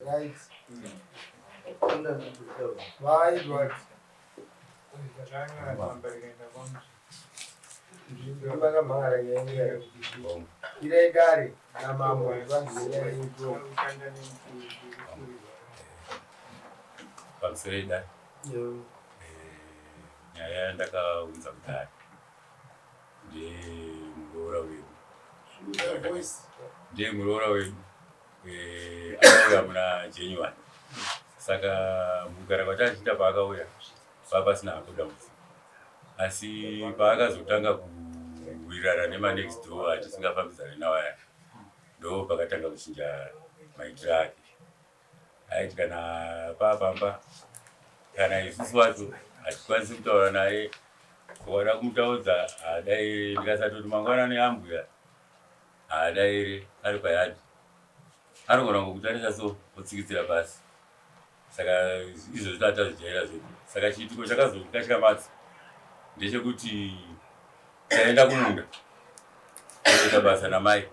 Right. Vaedward. Vakamhangara nyaya Irai dare namambo vanzwirai. Pamusoro idare. Nyaya yandakaunza kudare ndeyemuroora wedu. Ndeyemuroora wedu akauya muna January. Saka mukugara kwatachiita paakauya papasina hapo dambudziko, asi paakazotanga kuwirirana nemanext door atisingafambidzani nawo aya, ndo pakatanga kuchinja maitiro ake. Aiti kana paapamba, kana isusu wacho hatikwanisi kutaura naye, wada kumutaudza haadairi. Ndikasatoti mangwanani ambuya, haadairi. Ari payadhi anogona kungokutarisa so, otsikitsira pasi. Saka izvozvi tatazvijaira zvedu. Saka chiitiko chakazokatyamadza ndechekuti taenda kumunda toita basa namai,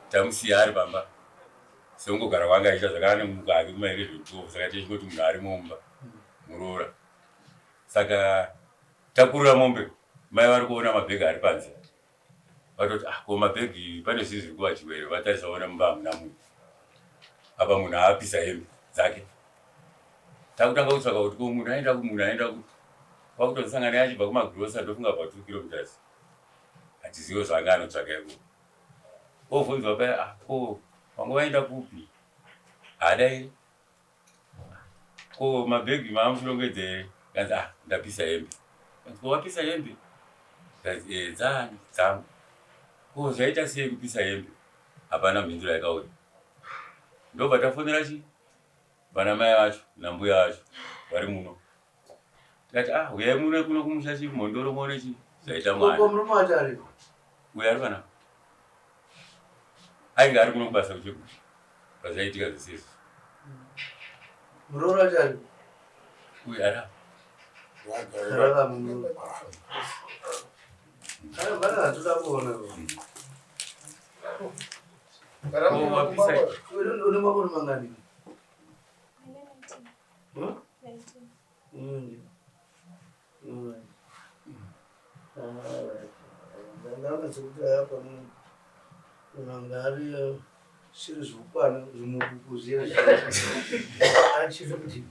tamusiya ari pamba seungogara kwanga achiita zvakana nemuka hake kuma 11 12. Saka tichingoti munhu ari mumba muroora. Saka takurura mombe, mai vari kuona mabhegi ari panze, vatoti, "Ah, ko mabhegi pane zvinhu zviri kuvachiwa here?" Vatarisa, vaona mumba hamuna munhu. Apa munhu aapisa hembe dzake. Takutanga kutsvaka kuti ko munhu aenda, munhu aenda kupi. Kwakutosangana naye achibva kumagirosa, ndofunga about 2 kilometers. Hatizivo zvaanga anotsvaka ikoko. Ovhunzwa paya, "Ah, ko wanga waenda kupi?" Haadai. "Ko mabhegi maamuchirongedza here?" Kanzi, "Ah, ndapisa hembe." Kanzi, "Ko wapisa hembe?" Kanzi, "E, dzani dzangu. Ko zvaita sei kupisa hembe?" Hapana mhinduro yakauya. Ndobva tafonera chi vana mai vacho nambuya vacho vari muno, tikati, "Ah, uyai muno kuno kumusha chi Mhondoro muone chi zvaita mwana." Ko murume wacho aripo? Uyo ari panapa, ainge ari kuno kubasa kuChegutu pazvaitika zvese izvi. Muroora wacho aripo? Uyo ari apa. Rara muroora. Kana vana hatoda kuona. Ko wapisa Une makore mangani? Huh? Mm. Alright. Ndanga sekuti apa munhu anga ari zviri zvokwana zvimukuku zviya achiri kuti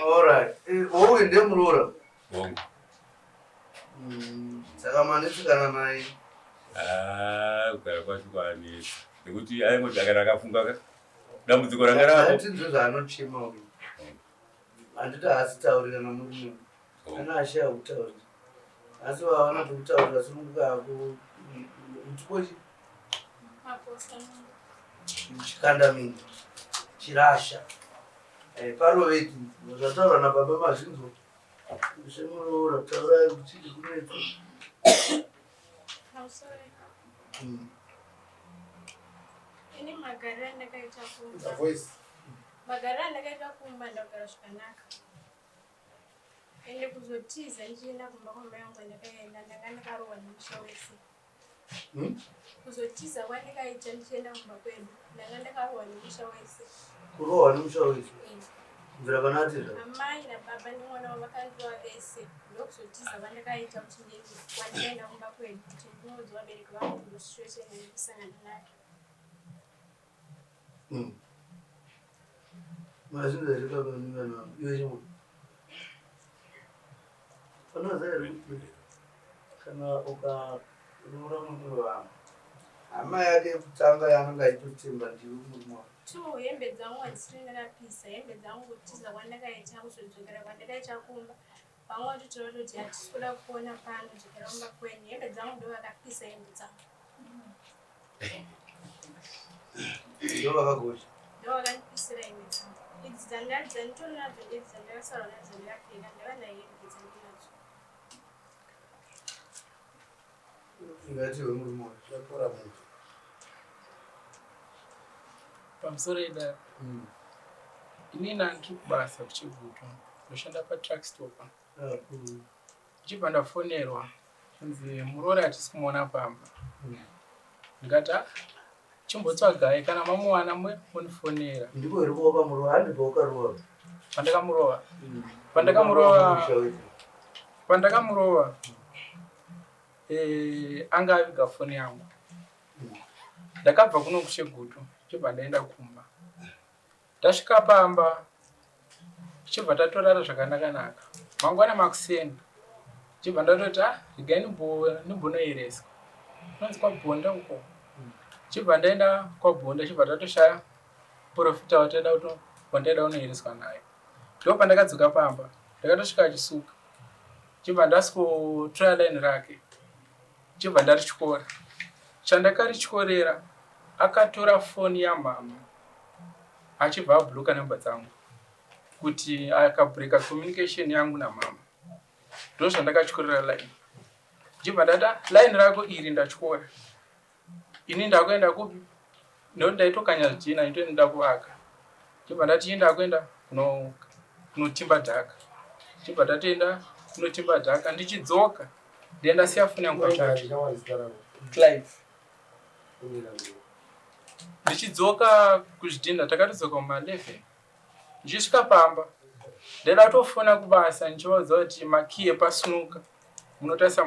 alright. Ouyu ndemuroora? Hongu. Saka manetsekana naye? Ah, kugara kwacho kwanetsa nekuti aingoti akana akafunga ka dambudziko ranga ravo. Atinzwe zvaanochema uyu. Handiti haasi taurira namurume? Ana ashaya kutaurira, asi vawana pekutaurira. Sununguka hako utikochi chikandamini chirasha. Paroveti zvataurwa nababa mazvinzwa semuroora. Taurai kuti chii kunetsa. Ini magariro andakaita kumba, Voice. Magariro andakaita kumba, ndakugara zvakanaka. Ende kuzotiza ndichienda kumba kwamai vangu kwandakaenda, ndanga ndakarohwa nemusha wese. Kuzotiza kwandakaita ndichienda kumba kwedu, ndanga ndakarohwa nemusha wese. Kurohwa nemusha wese? Kubvira pana atizva? Amai nababa nemwana wavo vakandirova vese. Ndokuzotiza kwandakaita kuti ndiende kwandikaenda kumba kwedu kuti ndinoudza vabereki vangu ndo situation yandikusangana nayo. Mazvinzwa here baba nevana vangu? Iwe chimwe unoziva here kuti kana ukaroora murume wangu, hama yake yekutanga yaanenge achitotemba ndiwe murume wako? Two hembe dzangu handisiri ndakapisa hembe dzangu. Kutiza kwandakaita, kuzodzokera kwandakaita kumba, vamwe vatotaura kuti hatisi kuda kuona pano, dzokera kumba kwenyu. Hembe dzangu ndo vakapisa hembe dzangu. Ndo vakagosha? Ndo vakandipisira hembe dzangu idzi dzanditori nadzo, idzi dzandakasara nadzo ndakapfeka. Ndavana hembe dzandinadzo. Ngati wemurume wacho. Zvatora munhu. Pamusoro idare. Inini handiri kubasa kuChegutu, ndoshanda patruck stop. Ndichibva ndafonerwa kunzi muroora hatisi kumuona pamba. Ndikati, "Ah, Chimbotsvagai kana mamuwana mundifonera. Ndiko here kwawakamurowa? Handi pawakarowa. Pandakamurova. Pandakamurova. Pandakamurova. Eh, anga aviga foni yangu. Ndakabva kuno kuChegutu, chibva ndaenda kumba. Tasvika pamba tichibva tatorara zvakanaka naka. Mangwana makuseni ndichibva ndatoti ah regai ndimbonoyereswa. Kunonzi kwaBhonda uko. Chibva ndaenda kwaBhonda chibva tatoshaya muporofita wataida kuto wandaida kunoyereswa naye. Ndipo pandakadzoka pamba ndakatosvika achisuka. Chibva ndasikotora line rake. Chibva ndarityora. Chandakarityorera akatora foni yamhamha achibva abloka number dzangu kuti akabreaka communication yangu namama ndozvandakatyorera line ndichibva ndati ah, line rako iri ndatyora ini ndakuenda kupi ndokuti ndaitokanya zvidhina nditoenda kuvaka ndichibva ndati ini ndakuenda kunotimba dhaka ndichibva ndatoenda kunotimba dhaka ndichidzoka ndiye ndasiya foni yangu pachacho Clive Ndichidzoka kuzvidhinda takatodzoka kuma 11 ndichisvika pamba ndaida kutofona kubasa ndichivaudza kuti makiyi epasnuka munotarisa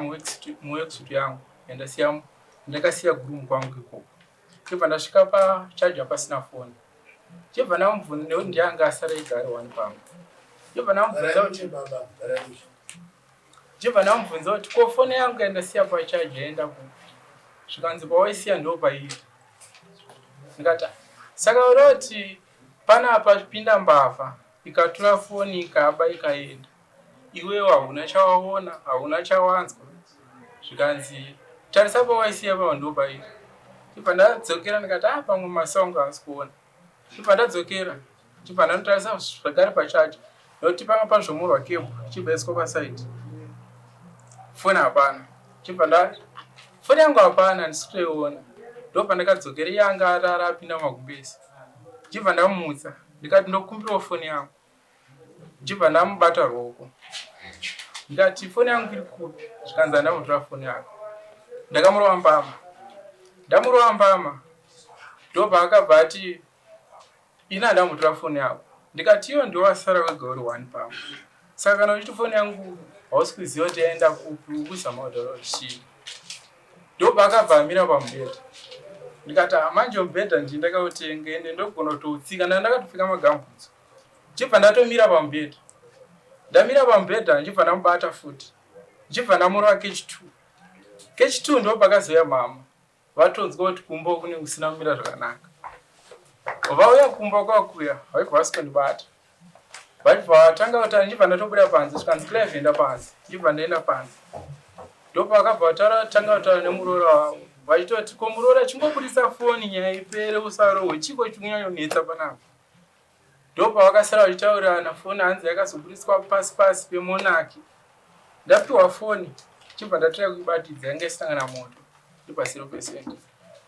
muworksuit yangu yandasiya ndakasiya kuroom kwangu ikoko ndobva ndasvika pachaja pasina foni ndobva ndamubvunza nekuti ndiye anga asara ega ari one pamba ndobva ndamubvunza kuti Ndibva ndamubvunza kuti ko foni yangu yandasiya pacharge yaenda kupi? Zvikanzi pawaisiya ndo pairi. Ndikati saka uroti panapa pinda mbavha ikatora foni ikaba ikaenda. Iwewe hauna chawaona, hauna chawanzwa. Zvikanzi tarisa pawaisiya pava ndo pairi. Ndibva ndadzokera ndikati ah pamwe maso angu haasi kuona. Ndibva ndadzokera ndibva ndanotarisa zvakare pacharge nokuti panga pazvomorwa cable ichibva yaiswa paside foni hapana chibva nda foni yangu hapana handisi kutoiona ndopandakadzokera iye anga arara apinda mumagumbezi ndibva ndamumutsa ndikati ndokumbirawo foni yangu ndibva ndamubata ruoko ndikati foni yangu iri kupi zvikanzi andamutora foni yako ndakamurova mbama ndamurova mbama ndopaakabva ati ini handambotora foni yako ndikati iyo ndiwe wasara wega uri one pamba saka kana uchiti foni yangu hausi kuziva kuti yaenda kupi ukuzama kutaura kuti chii ndopaakabva amira pamubhedha ndikati ah, manje mubhedha ndii ndakautenga ende ndogona kutoutsika ndaa ndakatopfeka magambutso ndichibva ndatomira pamubhedha ndamira pamubhedha ndichibva ndamubata futi ndichibva ndamurova kechi two kechi two ndopakazouya mama Vatonzwa kuti kumba kune kusina kumira zvakanaka. Vauya kumba kwakuya vaibva vasikondibata. Vaibva vatanga kuti ndichibva ndatobuda panze zvikanzi Clive enda panze. Ndichibva ndaenda panze. Ndopavakabva vatara tanga kutaura nemuroora wavo. Vachitoti ko muroora chingobudisa foni nyaya ipere usarohwe chiko chikunyanyonetsa panapa. Ndopavakasara vachitaurirana foni hanzi yakazobudiswa pasi pasi pemonaki. Ndapiwa foni chibva ndatira kuibatidza yanga isina kana moto iri pa 0%.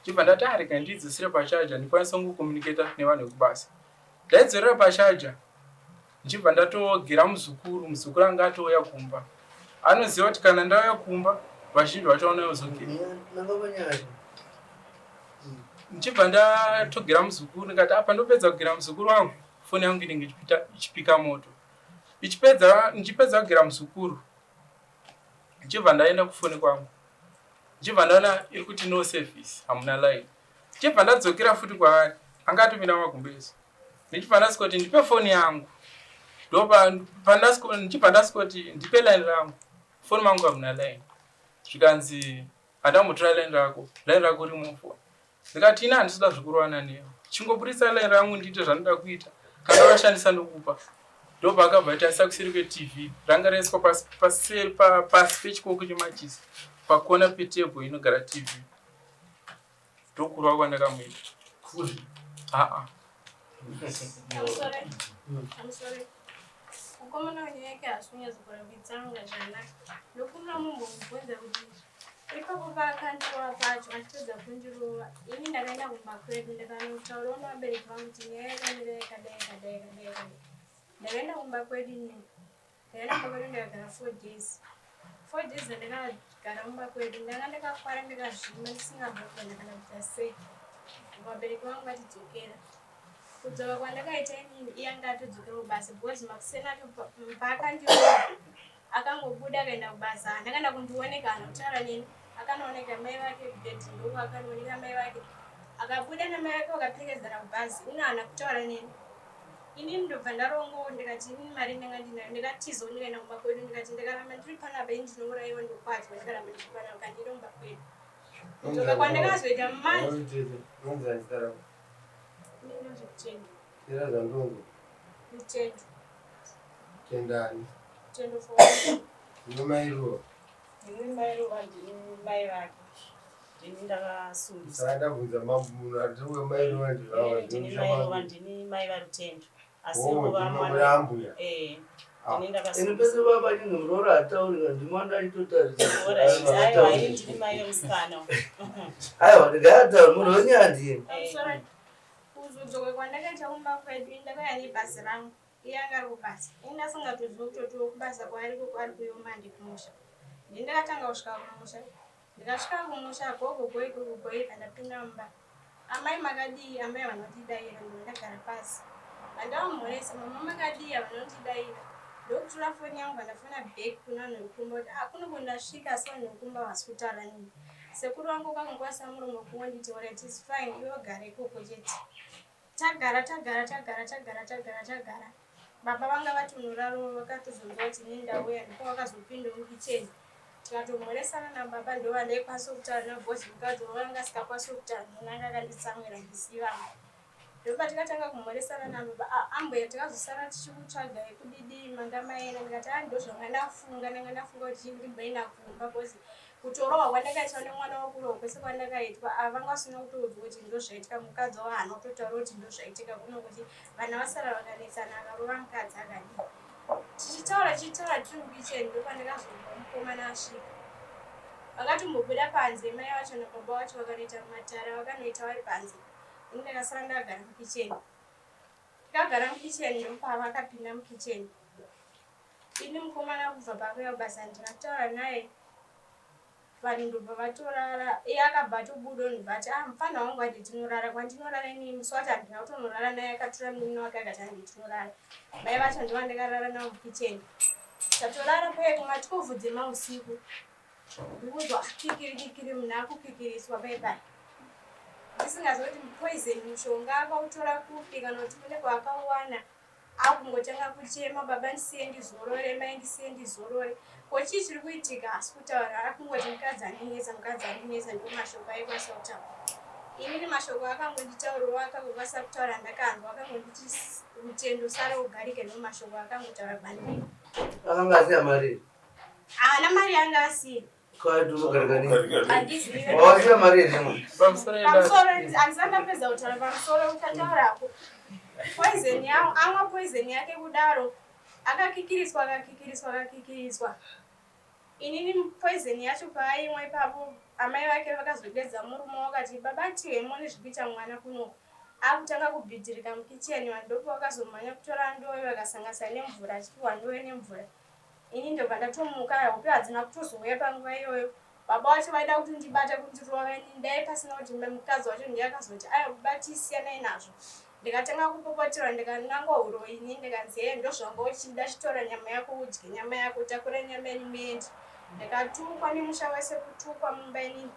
Chibva ndati ah rega ndiidzosere pachaja ndikwanise kungokomuniketa nevanhu vekubasa. Ndaidzorera pachaja ndichibva ndatogera muzukuru, muzukuru anga atouya kumba. Anoziva kuti kana ndauya kumba vazhinji vachaona kuzogera. Ndichibva ndatogera muzukuru ndikati apa ndopedza kugera muzukuru wangu foni yangu inenge ichipika moto. Ichipedza ndichipedza kugera muzukuru ndichibva ndaenda kufoni kwangu ndichibva ndaona iri kuti no service hamuna line. Ndichibva ndadzokera futi kwaari anga atomira magumbezi. Ndichibva ndasvikoti ndipe foni yangu ndichibva ndasvikoti ndipe line rangu foni mangu hamuna line zvikanzi handambotora line rako line rako rimufoni ndikati ini handisida zvekurovana newe chingoburitsa line rangu ndiite zvandinoda kuita kana urashandisa ndokupa ndopaakabva aita kuseri kwetv ranga raiswa paseri pasi pechikoko chemachisi pakona petable inogara tv ndokurwa kwandakamuita aa Mukomana wenyaya yake haasi kunyatsokurambidza zvakanaka. Ndokumbira mumbomubvunza kuti ipapo paakandirova pacho achipedza kundirova ini ndakaenda kumba kwedu ndikanotaurawo nevabereki vangu kuti nyaya yakamira yakadai yakadai yakadai yakadai. Ndakaenda kumba kwedu inini ndakaenda kumba kwedu ndikagara 4 days 4 days andakagara kumba kwedu ndanga ndakakwara ndakazvimba ndisingabva kuenda kana kuita sei. Vabereki vangu vatidzokera. Kudzoka kwandakaita inini iye anga atodzokera kubasa because makuseni acho paakandiona akangobuda akaenda kubasa haana kana kundioneka haana kutaura neni akanooneka mai vake kugedhi ndoko akanooneka mai vake akabuda namai vake vakaperekedzana kubhazi ini haana kutaura neni inini ndobva ndarongo ndikati inini mari ndanga ndinayo ndikatizawo ndikaenda kumba kwedu ndikati ndikaramba ndiri panapa ini ndinouraiwa ndokwadzwa ndikaramba ndiri panapa kandienda kumba kwedu kudzoka kwandakazoita manje Tendani. Rutendo for Ndino mai Ruva. Ndini mai Ruva, ndini mai vake. Ndini ndakasungisa. Saka ndabvunza mambo munhu atiwe mai Ruva ndivava. Ndini mai Ruva, ndini mai vaRutendo. Asi Oh, ruva ndini mwana. mwana ambuya. Eh. Ah. Ndini Ini ndakasungisa. pese baba chinzi muroora hatauri kana ndima ndaitotarisa. Alright, aiwa, ini ndini mai vemusikana. Aiwa ndikayataura munhu wenyaya ndiye. Pamusoro kuzodzoka kwandakaita kumba kwedu ini ndakauya nebhazi rangu iye anga ari kubasa ini ndasingatozivi kutotiwo kubasa kwaari koko ari kuyomande kumusha ndini ndakatanga kusvika kumusha ndikasvika kumusha gogo goi gogo goi kandapinda mumba amai makadii amai vanondidaira ndobva ndagara pasi vandavamhoresa mama makadii havanondidaira ndokutora foni yangu vandafona back kuna vanhu vekumba kuti ah kuno ndasvika asi vanhu vekumba havasi kutaura neni sekuru vangu vakangowasa muromo kungonditi alright is fine iwe ugare ikoko chete tagara tagara tagara tagara tagara tagara baba vanga vatonoraro vakatozonzwa kuti inini ndauya ndipo vakazopinda mukicheni tikatomhoresana nababa ndo vandaikwanisa kutaura navo because mukadzi wavo anga asingakwanisi kutaura neni anga akanditsamwira ndisivangu ndopatikatanga kumhoresana nababa ah, ambuya takazosara tichikutsvagai kudidi manga maenda ndikati a ndozvanga ndafunga ndanga ndafunga kuti ndimboenda kumba because kutorohwa kwandakaitwa nemwana wakurohwa kwese kwandakaitwa ava vanga vasina kutoudzwa kuti ndozvaitika mukadzi wavo haana kutotaura kuti ndozvaitika kuno kuti vana vasara vakanetsana akarova mukadzi akadii tichitaura tichitaura tiri mukicheni ndopandakazonzwa mukomana asvika vakatombobuda panze mai vacho nababa vacho vakanoita matara vakanoita vari panze ini ndakasara ndakagara mukicheni ndakagara mukicheni ndopavakapinda mukicheni ini mukomana kubva pakuya kubasa ndikataura naye vanhu ndobva vatorara iye akabva atobuda ndobva ati ah mufana wangu ati tinorara kwandinorara inini musi wacho handina kutonorara naye akatora munin'ina wake akati handi tinorara mai vacho ndova ndakarara navo mukicheni tatorara paye kuma 12 dzemausiku ndikuzwa kikiri kikiri munhu akukikiriswa pai pai ndisingazivi kuti poison mushonga akautora kupi kana kuti kune kwaakauwana akungotanga kuchema baba ndisiye ndizorore mai ndisiye ndizorore ko chii chiri kuitika asi kutaura akungoti mukadzi andinetsa mukadzi andinetsa ndo mashoko aikwanisa kutaura inini mashoko akangonditaurawo akangokwanisa kutaura ndakanzwa akangonditi rutendo sara ugarike ndo mashoko akangotaura kwandiri Akanga asiya mari. haana mari yanga asiya Kwaiti unogarika nei? handizivi Wawasiya mari here mwana? Pamusoro yedare. pamusoro handisati ndapedza kutaura pamusoro uchataurako poison yao amwa poison yake kudaro akakikiriswa akakikiriswa akakikiriswa inini poison yacho paaimwa ipapo amai vake vakazodedza murume wakati baba tihemo nezvikuita mwana kuno akutanga kubhidhirika mukicheni vanhu ndopo vakazomhanya kutora ndoyo vakasanganisa nemvura achipiwa ndoyo nemvura ini ndobva ndatomuka hope hadzina kutozouya panguva iyoyo baba vacho vaida kutondibata kundirova ini dai pasina kuti mukadzi wacho ndiye akazoti aiwa batisiyanai nazvo ndikatanga kupopoterwa ndikanangwa huro ini ndikanzi ye ndozvanga uchida chitora nyama yako udye nyama yako takura nyama yenyu muende ndikatukwa nemusha wese kutukwa mumba inini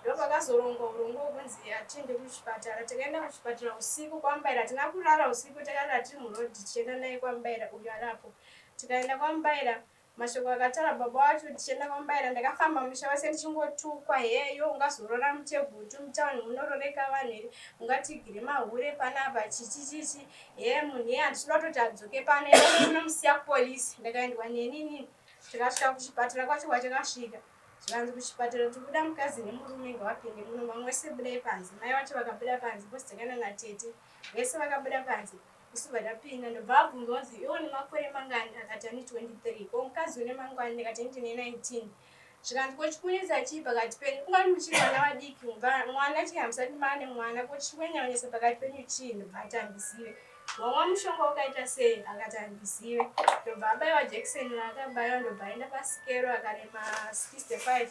ndopakazorongwa urongwa hwekunzi atiende kuchipatara takaenda kuchipatara usiku kwaMubaira hatina kurara usiku takarara tiri murodhi tichienda naye kwaMubaira uyo arapo tikaenda kwaMubaira mashoko akataura baba wacho tichienda kwaMubaira ndakafamba musha wese ndichingotukwa heyo ungazorora muchegutu mutauni munororeka vanhu here ungatigire mahure panapa chichi chichi he munhu iye handisida kutoti adzoke pano unomusiya kupolisi ndakaendwa nenini tikasvika kuchipatara kwacho kwatakasvika zvikanzi kuchipatara tikuda mukadzi nemurume ngavapinde muno vamwe vese budai panze mai vacho vakabuda panze bosi takaenda natete vese vakabuda panze isu vatapinda ndobva abvunza kunzi iwe une makore mangani akati ane 23 ko mukadzi une mangani ndikati ndine 19 zvikanzi ko chikunetsa chii pakati penyu kungani muchiri vana vadiki mwana chii hamusati maane mwana ko chikunyanyanyisa pakati penyu chii ndobva ati handizive wamwa mushonga ukaita sei akati handizive ndobva abaiwa jekiseni raakabaiwa ndobva aenda pasikero akarema 65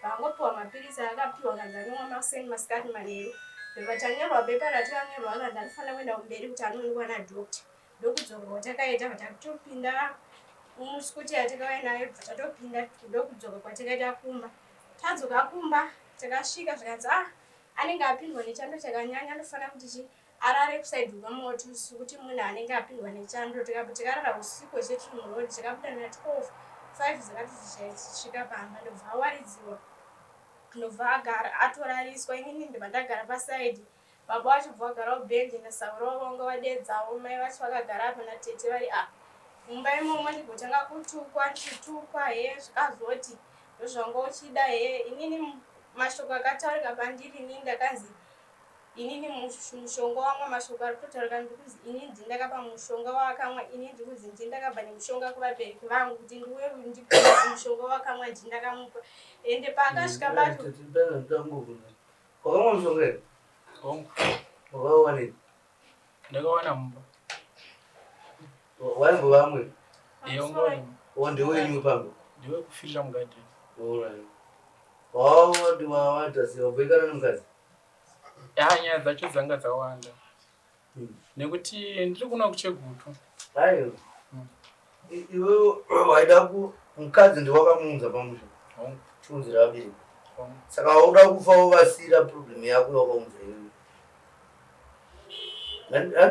vangopiwa mapirisi akapiwa kanzi anomwa makuseni masikati manheru Ndobva tanyorwa bepa ratakanyorwa kanzi anofanira kuenda kumberi kuti anoonekwa nadoctor. Ndokudzoka kwatakaita bva tatopinda muskuti yatakauya nayo bva tatopinda ndokudzoka kwatakaita kumba. Tadzoka kumba takasvika zvikanzi ah anenge apindwa nechando chakanyanya anofanira kuti chi arare kusaidi kwemoto sekuti munhu anenge apindwa nechando. Tikabva tikarara usiku hwese tiri muroad takabuda na 12 5 dzakati tichisvika pamba ndobva awaridziwa ndobva agara atorariswa inini ndobva ndagara pasaidi baba vacho bva vagara kubhenji nasauro wavo vanga vadedzawo mai vacho vakagara apa natete vari apa mumba imomo ndigotanga kutukwa ndichitukwa he zvikazoti ndozvanga uchida he inini mashoko akataurika pandiri inini ndakanzi Inini mushonga wamwa mashoko ari kutotaurika ndikuzi ini ndini ndakapa mushonga waakamwa ini ndikuzi ndini ndakabva nemushonga kuvabereki vangu kuti ndiuye ndipe mushonga waakamwa ndini ndakamupa ende paakasvika pacho Wakamwa mushonga here? Hongu. Wakauwanepi? Ndakawana mumba. Waimbova amwe? Iye ungawana. O ndewenyu pamba? Ndiwe kufirira mugadheni. Alright. Wawadi wawaita sei wabhoikana nemukadzi? Ya nyaya dzacho dzanga dzawanda. Nekuti ndiri kuno kuChegutu. Aiwa. Iwe waida ku mukadzi ndiwe wakamuunza pamusha. Hongu. Chiunzira vabereki. Hongu. Saka wauda kufa wovasiira problem yako yawakaunza iwewe.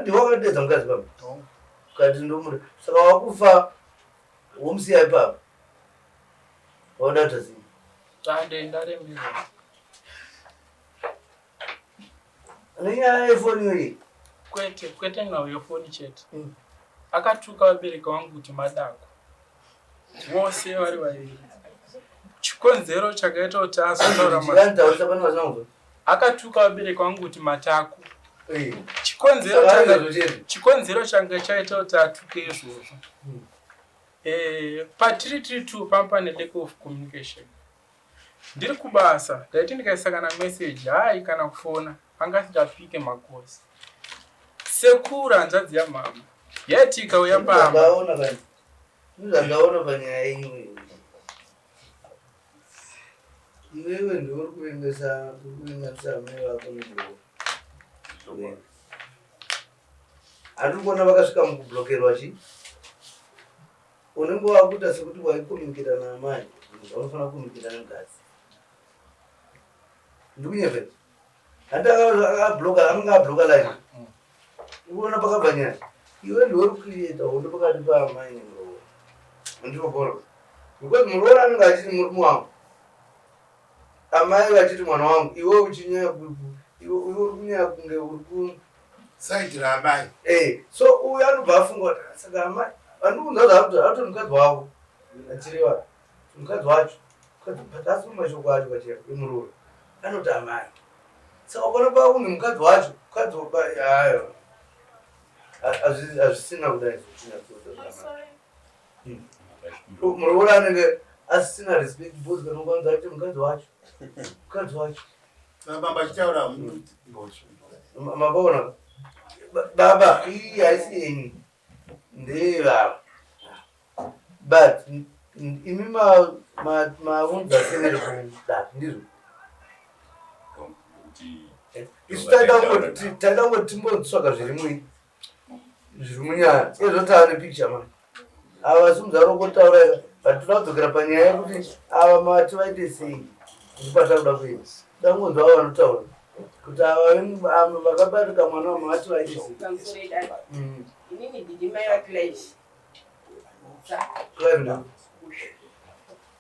Ndiwe wakadeedza mukadzi pamba. Hongu. Ukati ndomuda. Saka wakufa womusiya ipapo. Wauda kuita sei? Tande ndaremerwa. Nenyaya yefoni iyoyi. Kwete, kwete nhau yefoni chete. Akatuka vabereki vangu kuti madako. Vose vari vaviri. Chikonzero chakaita kuti azotaura ma Chikanitaurisa pane vasina kubva. Akatuka vabereki vangu kuti matako. Eh. Chikonzero Saka changa izvozvo chete. chikonzero changa chaita kuti atuke izvozvo. Patiri tiri two panga pane lack of communication. Ndiri kubasa ndaiti ndikaisa kana message hayi kana kufona anga asingapike makosi. Sekuru hanzvadzi yamama yaiti ikauya pamba. Ndazvandaona kani. Ndazvandaona panyaya yenyu iyi. Iwewe ndiwe uri kuvengesa uri kuvenganisa amai vako nemuroora. Handiri kuona vakasvika mukublokerwa chi Unenge wakuita sekuti waikomikita naamai zvaunofanira kukomikita nemukadzi. Ndikunyepera. Handi akabloka anenge abloka line. Unoona pakabva nyaya. Iwe ndiwe uri kucreata hondo pakati paamai nemuroora. Ndiko bora. Because muroora anenge achiti murume wangu. Amai vachiti mwana wangu iwe uchinyaya iwe uri kunyaya kunge uri ku Side raamai. Eh, so uyu anobva afunga kuti ah, saka amai vandiunza zvakuti atori mukadzi wavo achireva mukadzi wacho mukadzi but asi mashoko acho pachena emuroora anoti amai saka ukaona pakunge mukadzi wacho mukadzi hayo hazvisina kudai zvochinyatsoita zvakanaka Muroora anenge asisina respect because kana ukanzi aite mukadzi wacho mukadzi wacho Baba achitaura mapaona baba iyi haisi yenyu ndeyevava but imi maunza seneri kudare ndizvo isu taida kungoti timbotsvaga zviri mui zviri munyaya ezvo tava nepicture manje ava simudza rokotaura but toda kudzokera panyaya yekuti ava mati vaite sei ndipatakuda kuenda dangonzwa ava vanotaura kuti ava vakabarika mwana wama vati vaite sei Pamusoro idai. Inini ndini mai vaClive. Clive ndo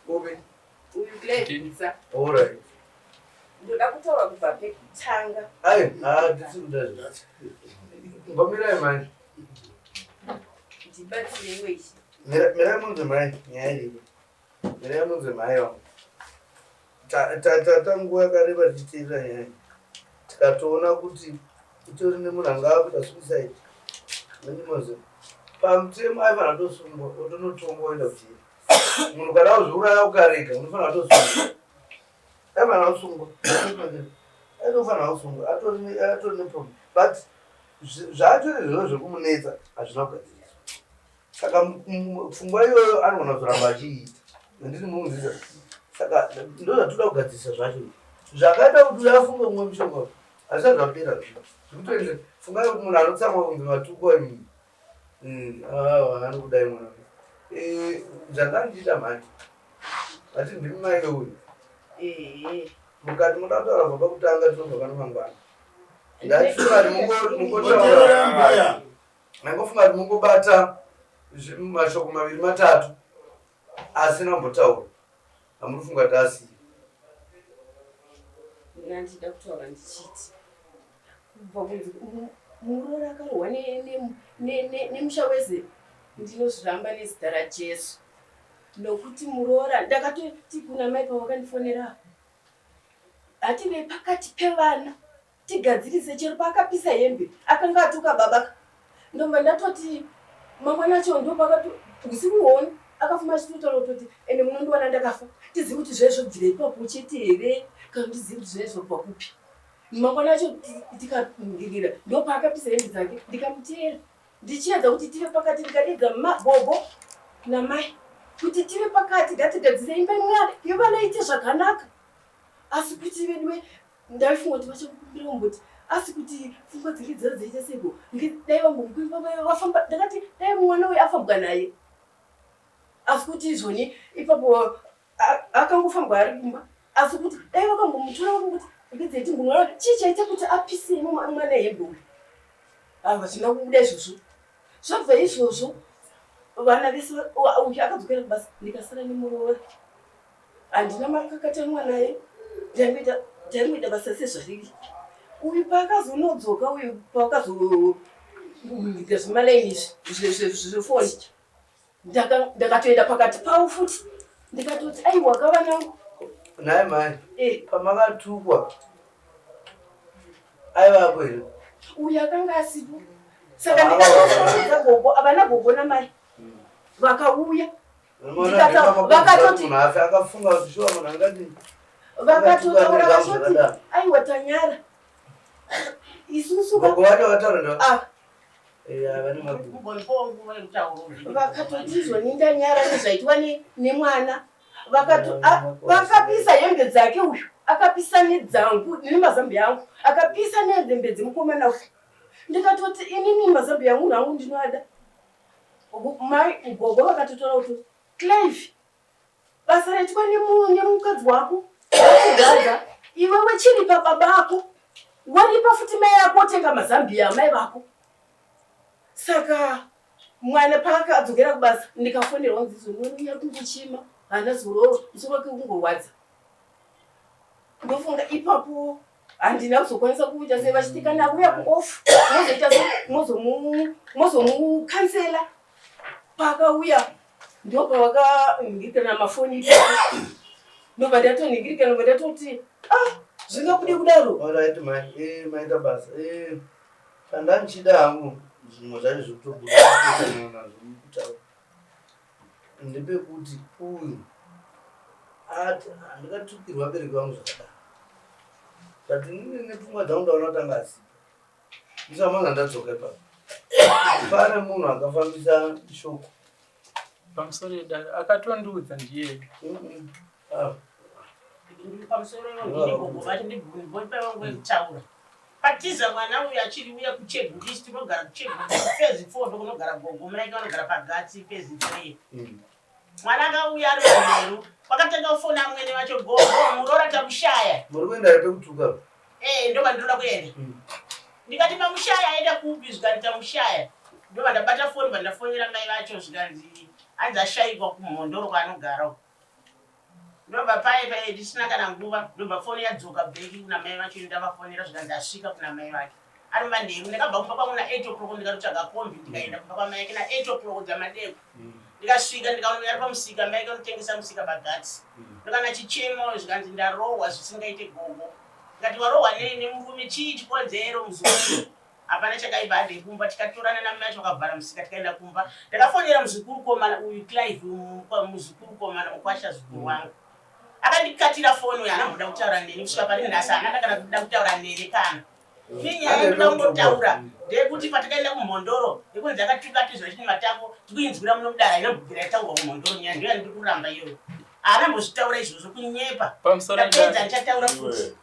upi Uyu Clive Gutsa. Alright. Ndoda kutaura kubva pekutanga. Ai, ah, tisi kuda zve. Mbomirai manje. Ndibatsireiwo ichi. Mira mira munzwe mai nyaya iripo. Mirai munzwe mai wangu. Ta ta ta ta nguva yakareba tichiteerera nyaya. Tikatoona kuti itori nemunhu anga akuita suicide. Nendimozo. Pamutemo aifanira kutosungwa otonotongwa oenda kujeri. Munhu kana uzviuraya ukarega unofanira kutosungwa. Aifanira kusungwa. Aitofanira kusungwa. Atori atori neproblem. But zvacho izvozvo zvekumunetsa hazvina kugadziriswa. Saka pfungwa iyoyo anogona kuzoramba achiiita. Handiti munzisa. Saka ndozvatinoda kugadzirisa zvacho. Zvakaita kuti uyo afunge kumwa mushonga. Hazvisati zvapera zvikutoenda. Fungai kuti munhu anotsamwa kunzi matukwa imi. Awa anokudai mwana. Eh, zvandandiita mhani. Ati ndimi mai veuyu. Ehe. Mukati munoda kutaura kubva pakutanga tinobva pano mangwana. Ndachifunga kuti mungotaura. Teerera mbuya. Ndangofunga kuti mungobata mashoko maviri matatu asina kumbotaura. Amuri kufunga kuti asiye. Ndandida kutaura ndichiti kubva kunzi muroora akarohwa nemusha weze, ndinozviramba nezita raJesu, nokuti muroora ndakatoti kuna mai pavakandifonera, hative pakati pevana tigadzirise. Chero paakapisa hembe akanga atuka baba, ndobva ndatoti mangwana acho ndopakati usiku huoni akafuma achitotaura kutoti ende munondiwana ndakafa. Tizive kuti zvaizvobvira ipapo chete here, kana ndizive kuti zvaizobva kupi. Mangwana acho tikangirira, ndopaakapisa hembe dzake, ndikamuteera ndichiedza kuti tive pakati, ndikadedza gogo namai kuti tive pakati, ngatigadzise imba imwe yevana ite zvakanaka. Asi kuti veduwe, ndaifunga kuti vachakumbira kumboti, asi kuti pfungwa dzinge dzaa dzaita seko, dai vambomukumbira vafamba. Ndakati dai mwana uyu afambwa naye, asi kuti izvoni ipapo akangofambwa ari kumba, asi kuti dai vakambomutora vakangoti ngedzeiti mbunwana, chii chaita kuti apise mwana hembe uyu? Hazvina kubuda izvozvo. Zvabva izvozvo, vana vese uyu akadzokera kubasa, ndikasara nemuroora. Handina makakatanwa naye, taingoita basa sezvariri. Uyu paakazonodzoka, uyu paakazoita zvemalaini izvi zvefoni, ndakatoenda pakati pavo futi, ndikatoti aiwa kavanangu. Nhai mai, Eh, pamakatukwa aivapo here? Uyu akanga asipo, saka ndikatofonedza gogo, avana gogo namai vakauya. Munhu afe akafunga kuti shuwa munhu angati Vakatotaura Akatuka vachoti nezvangu. aiwa, tanyara isusu. Gogo vacho vataura ndo Ah, vane magumo. Kumbonipowo nguva yekutaura. Vakatoti izvoni ndanyara nezvaitwa nemwana. Vakapisa hembe dzake uyu, akapisa nedzangu nemazambi angu, akapisa nehembe dzemukomana uyu. Ndikatoti inini mazambi angu nangu ndinoada. Mai gogo vakatotaura kuti Clive, basa raitwa nemukadzi wako wakugadza iwewe, chiripa baba ako, waripa futi mai ako, otenga mazambiya amai vako. Saka mwana paakadzokera kubasa, ndikafonerwa nzizo nonouya kungochema, haana zororo, musoro wake kungorwadza. Ndofunga ipapo handina kuzokwanisa kuita sei, vachiti kana auya kuoff mozoita se mozomukansela. Paakauya ndopavakanhingirikana mafoni ipapo, ndobva ndatonhingirikana, ndobva ndatoti ah, zvingabude kudaro. Alright mai, maita basa. Chandandichida hangu, zvimwe zvacho zvekutobuda nazvo mukutaura, ndepekuti uyu ati handikatukirwa vabereki vangu zvakadaro, but inini nepfungwa dzangu ndaona kuti anga asipo. Ndisamanga ndadzoka ipapo, pane munhu akafambisa shoko. Pamusoro yedare akatondiudza ndiye. Ah, Pamusoro ndini gogo vacho, ndibvunza vangu vekutaura. Patiza mwana uyu achiri uya kuCheguti, tinogara kuCheguti phase 4, ndokunogara gogo muraike, vanogara paGatsi phase 3. Mwana akauya ari manheru, kwakatanga kufona amwene vacho, gogo, muroora tamushaya. Muri kuenda here pekutuka? Eh, ndobva ndinoda kuenda. Ndikati mamushaya, aenda kupi? Zvikati tamushaya. Ndobva ndabata foni, bva ndafonera mai vacho, zvikanzi hanzi ashayikwa kuMhondoro kwaanogara uko. Ndobva paye paye tisina kana nguva, ndobva foni yadzoka back kuna mai vacho. Ndavafonera, zvikanzi asvika kuna mai vake ari manheru. Ndakabva kumba kwangu na8 o'clock, ndikatotsvaga kombi, ndikaenda kumba kwamai ake na8 o'clock dzamadeko. Ndikasvika, ndikaona ari pamusika, mai ake anotengesa musika paGatsi. Ndokana chichemo, zvikanzi ndarohwa zvisingaite gogo. Ndikati warohwa nei nemurume, chii chikonzero muzukuru? Hapana chakaipa, handei kumba. Tikatorana namai vacho, vakavhara musika, tikaenda kumba. Ndakafonera muzukuru komana uyu Clive, muzukuru komana, mukwasha zukuru wangu. Akandikatira foni uyu, haana kumboda kutaura neni kusvika pari nhasi, haana kana kuda kutaura neni. Kana nenyaya yekuda kungotaura ndeyekuti patakaenda kuMhondoro, yekunzi akatuka atizwa chine matako, tikuinzwira muno mudara, inobvira yataurwa kuMhondoro. Nyaya ndoya ndiri kuramba iyoyo, haana mbozvitaura izvozvo, kunyepa. Pamusoro Ndapedza, yedare ndichataura futi. Iwe.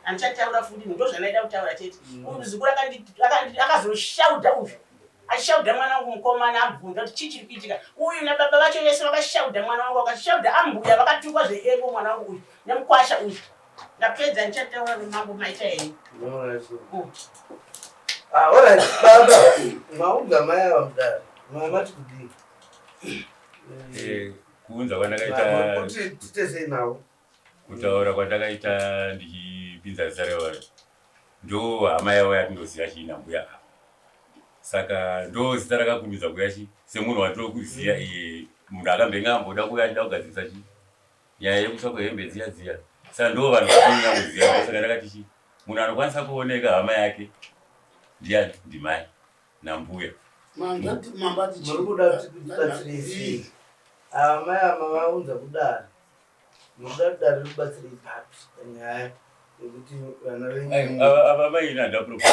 Handichataura futi, ndozvandaida kutaura chete. Uyu muzukuru akazoshaudha uyu, ashaudha mwana wangu mukomana, abvunza kuti chii chiri kuitika. Uyu nababa vacho vese vakashaudha mwana wangu, vakashaudha ambuya, vakatukwa zveeko mwana wangu uyu nemukwasha uyu. Ndapedza, ndichataura nemambo, maita henyu. Ah, alright, baba, maunza mai ava mudare, mati kudii? Kuunza kwandakaita kuti tiite sei navo? Kutaura kwandakaita ndichipinza zita revanhu, ndo hama yavo yatinoziva chiina mbuya ava, saka ndo zita rakakurumidza kuuya chi semunhu watinokuziva iye, munhu akambenge amboda kuuya achida kugadzirisa chi nyaya yekutsva kwehembe dziya dziya. Saka ndo vanhu vatonyanya kuziva. Saka ndakati chi munhu anokwanisa kuoneka hama yake ndiani? Ndimai nambuya. Muri kuda kuti tibatsirei sei ava mai ava mavaunza kudare? Muri kuda kuti dare rikubatsirei papi panyaya yekuti vana venyu? Ava mai ina handina problem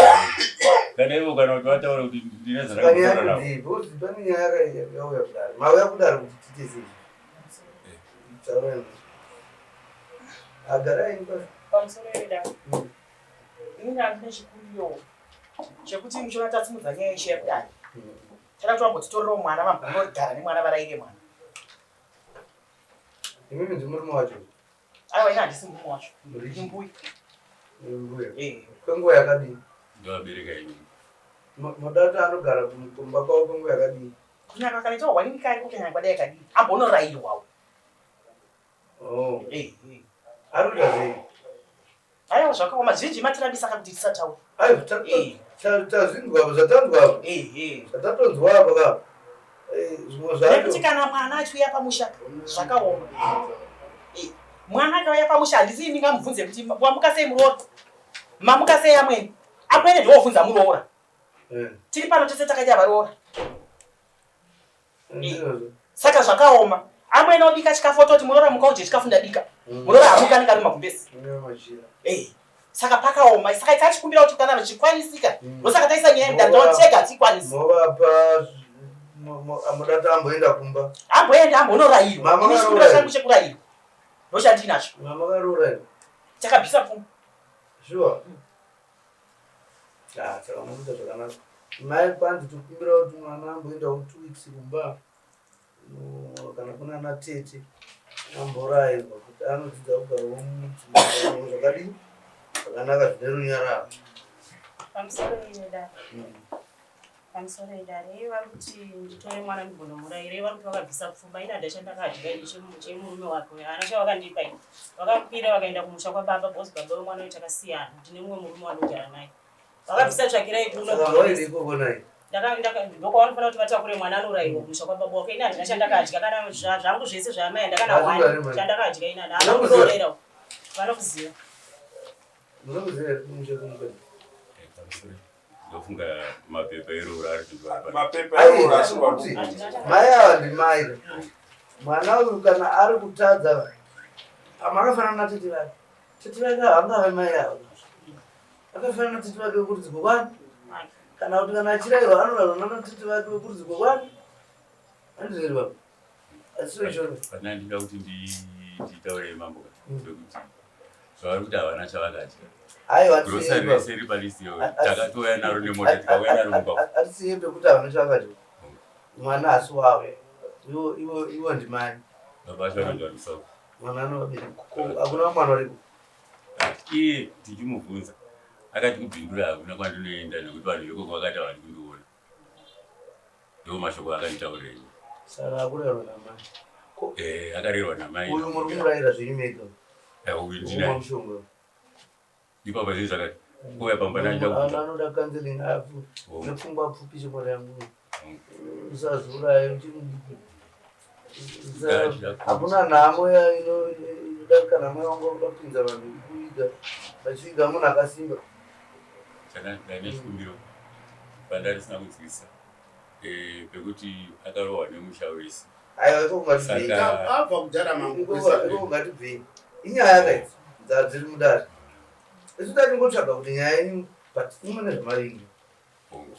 kana ivo, kana kuti vataura kuti ndine Panyaya zvandakutaura navo. kudii? Because pane nyaya yakauya kudare, mauya kudare kuti tiite sei? Taurai, agarai pa. Pamusoro yeda, inini handine chikumbiro chekuti muchiona tatsimudza nyaya yeshe yekudai, tada kuti vambotitorerawo mwana, vambonogara nemwana, varaire mwana. Imimi ndi murume wacho? Aiwa, ini handisi murume wacho. Muri Ndimbuya. Mbuya? Eh. Kwenguva yakadii? Ndovabereka ini. Moda kuti anogara kumba kwavo kwenguva yakadii? Kunyange akanoitawo hwanini kari kunyanya kwadai kadii, ambonorayirwawo. Oh. Eh, eh. Ari kuita sei? Aiwa, zvakaoma, zhinji matirambisa kakuti tisataura. Aiwa, tazvinzwa apa, zvatanzwa apa, zvatatonzwa apa ka. Zvimwe Nekuti zvacho kana mwana achiuya pamusha zvakaoma. Mwana akauya pamusha, handisi ndingamubvunze kuti wamuka sei muroora, mamuka sei amweni. Amwene ndiwobvunza muroora. Tiri pano tese takaita varoora. Ndizvozvo. Saka zvakaoma, amwene obika chikafu, ototi muroora muka udye chikafu ndabika. Muroora hamuka, anenge ari mumagumbezi. Mune machira. Saka pakaoma, saka tachikumbira kuti kana zvichikwanisika, ndosaka taisa nyaya yemudare, tega hatikwanisi. Movapa muda kuti amboenda kumba? Amboenda, ambonorayirwa. Mama Ini chikumbiro varoora. changu chekurayirwa ndochandinacho. Mama varoora here? Takabvisa pfuma. Sure. Ah, saka munoita zvakanaka. Mai, kwanzi tokumbira kuti mwana amboendawo 2 weeks kumba, kana kuna ana tete, amborayirwa kuti anodzidza kugarawo mudzimba zvakadii, zvakanaka, zvine runyararo. Pamusoro yedare. Pamusoro yedare, iye vari kuti nditore mwana ndimbonomurayira. Vari kuti vakabvisa pfuma, ini handa chandakadya ini chemurume wake, haana chavakandipa ini. Vakakwira vakaenda kumusha kwababa, because baba vemwana uyu takasiyana, ndine mumwe murume wandogara naye. Vakabvisa tsvakirai kuno. Saka vairiko konai? Ndokwavanofanira kuti vatakure mwana anorayirwa kumusha kwababa wake. Ini handina chandakadya, kana zvangu zvese zvaamai handakana Hazvina wani here mai? chandakadya ini hana Munokuziva? kuroorera. Vanokuziva. Munokuziva here kumusha kumukadzi? Ndofunga mapepa eroora ari kuziva. Mapepa Ai, eroora asiri kuti mai ava ndimai, mwana uyu kana ari kutadza, makafanana natete vake, tete vake havangave mai ava, akafanana natete vake vekurudzi kwekwani, kana kuti kana achirayirwa anorayirwa nanatete vake vekurudzi kwekwani, andizveri baba, asiso ichona. Pana ndida kuti nditaure, mambo, pekuti zvavari kuti havana chavakadya. Aiwa. Grocery rese riri palist iyo, takatouya naro nemota, tikauya naro mumba. Atisiye pekuti havana chavakadya, mwana asi wavo, ivo ndimai. Baba vacho vanonzi vari kuSouth. Mwana anovabereka, hakuna mwana wariko? Iye tichimubvunza akati kuBindura hakuna kwandinoenda nekuti vanhu vekoko vakati havadi kundiona. Ndo mashoko akanditaurira ini. Saka akurayirwa namai? Akarerwa namai. Uyu muri kumurayira zvenyu mega? Uyu Kumwa ndinaye. mushonga. Ipapo zvinhu zvakati kuuya pamba ndaida Ana anoda counseling afu nepfungwa pfupi, chemwari yangu, usazviuraya uchiri mudiki. Hakuna nhamo inodarika nhamo yawanga uda kupinza vanhu kuiga, vachiviga munhu akasimba. Ndane chikumbiro pandarisina kunzwisa, pekuti akarohwa nemusha wese. Aiwa, iko ngatibvei. Abva kudhara, mambo. Iko ngatibvei, inyaya kaidzi dzadziri mudare. Isu tachingotsvaga kuti nyaya yenyu, but imwe nezvamavingi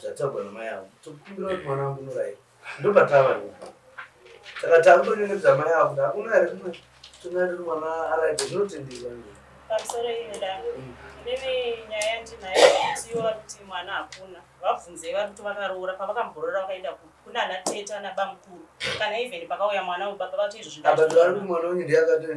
zvataurwa namai avo, tokumbira kuti mwana wangu unorayira, ndopatava. Saka takutonyengetedza mai avo kuti hakuna here kumwe tonyaiti kuti mwana arayirwe, zvinotenderwa. Pamusoro iyo da inini nyaya yandinayo kuti ivo vari kuti mwana hakuna vabvunzei vari kuti vakaroora pavakamborora vakaenda kunana tete ana bamukuru kana even pakauya mwana uyu baba vati izvo Apa vari kuti mwana wenyu ndiye akati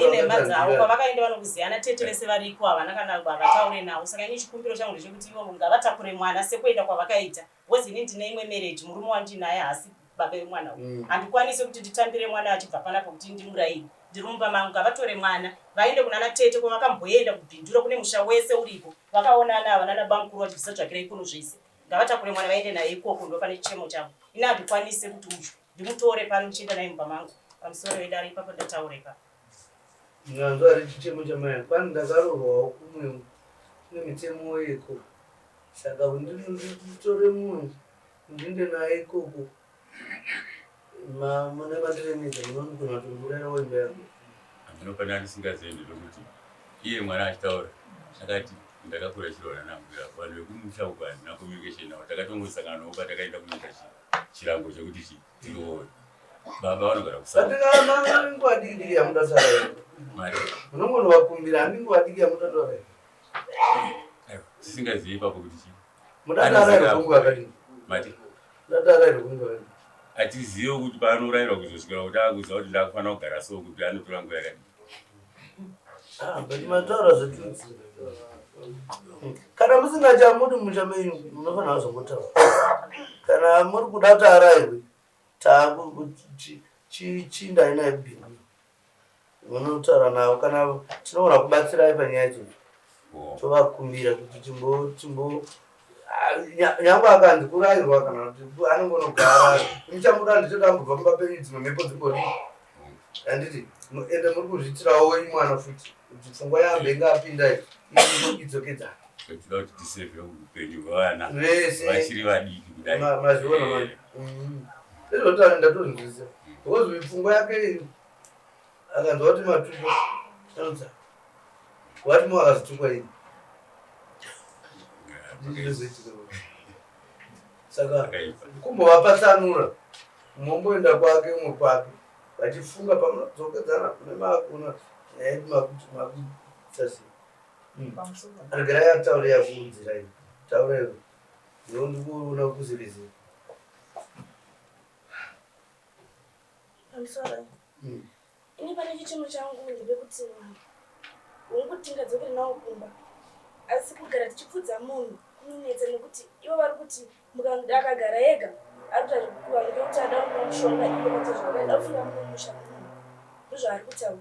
inhema dzavo kwavakaenda vanokuziyana tete vese variko havana kana havataure navo saka ini chikumbiro changu ndechekuti ivo ngavatakure mwana sekuenda kwavakaita because ini ndine imwe marriage murume wandinaye haasi baba vemwana uyu. Handikwanisi kuti nditambire mwana achibva panapa kuti ndimurayire. Ndiri mumba mangu ngavatore mwana vaende kunana tete kwavakamboenda kuBindura kune musha wese uriko. Vakaonana ava nana bamukuru vachibvisa tsvakirai kuno zvese. Ngavatakure mwana vaende naye ikoko ndopane chichemo changu. Ini handikwanise kuti uyu ndimutore pano ndichienda naye mumba mangu. Pamusoro vedare ipapo ndataura ipapo. Nyanzwa ari chichemo chamai kwani ndakaroorwawo kumwe kune mitemo yeko saka nditore munhu Ndinde naye ikoko mune mandiremedza munonigona kutondiurayirawo imba yangu. Hameno pane andisingazive ndepekuti iye mwana achitaura akati ndakakura chiroora nambuya vanhu vekumusha uko handina communication navo takatongosanganawo patakaenda kunoita chirango chekuti tiroore baba vanogara kusaa nguva diki diki yamunotaura munongonovakumbira handi nguva diki yamunotaura tisingazivi ipapo kuti chii Hatizive kuti paanorairwa kuzosvikira kuti akuziva kuti ndakufanira kugara so kuti anotora nguva yakadii. Ah, but mataura zvetutsi. Kana musingachamudi musha menyu munofanira kuzongotaura. Kana muri kuda kuti arairwe, takuchindai naye kubhindura. Munotaura navo kana tinogona kubatsirai panyaya idzodzo. Tovakumbira kuti timbo timbo nyangwe akanzi kurairwa kana kuti anongonogara muchamuda ndichoda ambobva mumba penyu dzimwe mhepo dzimbodii handiti ende muri kuzviitirawo wenyu mwana futi kuti pfungwa yambe inge apinda idzokedzana toda kuti tisevhe upenyu hwevana vese vachiri vadiki kudai mazviona manje ezvotani ndatozvinzwisisa because pfungwa yake akanzwa kuti matukwa anodza wati mo akazotukwa ini ndizvinozoitika saka kumbovapatsanura momboenda kwake umwe kwake vachifunga pamunodzokedzana mune maakuna nyaya yedu makuti makuita sei regerai ataure yakuudzirai taurai ndikuona kuziviziva Pamusoro. Ini pane chichemo changu ndepekuti hongu tingadzokere nawo kumba asi kugara tichipfudza munhu kunonetsa nekuti ivo vari kuti akagara ega ari kuita zvekukuva ngekuti ada kumwa mushonga ivo vaita zvavakaida kufunga mumusha munhu ndozvaari kutaura.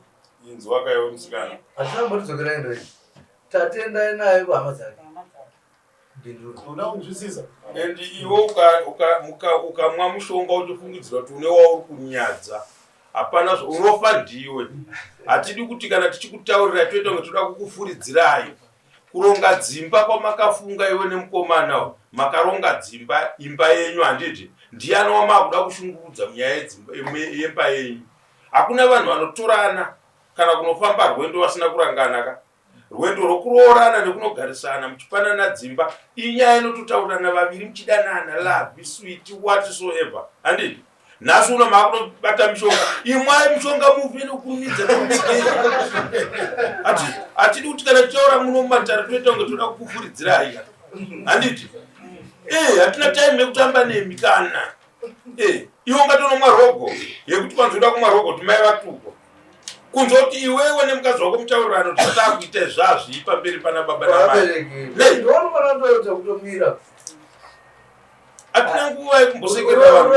Inzwa kaiwe musikana. Hatina kumbotidzokera endo iyi. Tatendai naye kuhama dzake. Unoda kunzwisisa. And iwe ukamwa mushonga uchifungidzira kuti une wauri kunyadza hapana unofa ndiwe. Hatidi kuti kana tichikutaurira toita kunge toda kukufuridzirai. Kuronga dzimba kwamakafunga iwe nemukomana makaronga dzimba imba yenyu handiti ndiyani wamakuda kushungurudza munyaya yemba yenyu. Hakuna vanhu vanotorana kana kunofamba rwendo vasina kurangana ka. Rwendo rwokuroorana nekunogarisana muchipanana dzimba inyaya inototaurirana vaviri muchidanana love sweet what so ever handiti nhasi uno maakutobata mishonga imwai mishonga mufe nekukurumidza nekudzikei hatidi kuti kana tichaura muno mumatare toita kunge toda kukufuridzirai handiti ee hatina time yekutamba nemi kana ee iwe ungatonomwa rogo yekuti kwanzi uda kumwa rogo kuti mai vatukwa kunze kuti iwewe nemukadzi wako mutaurirano kuti zvatakuita izvi hazvii pamberi pana baba namai hatina nguva yekumbosekerera vanhu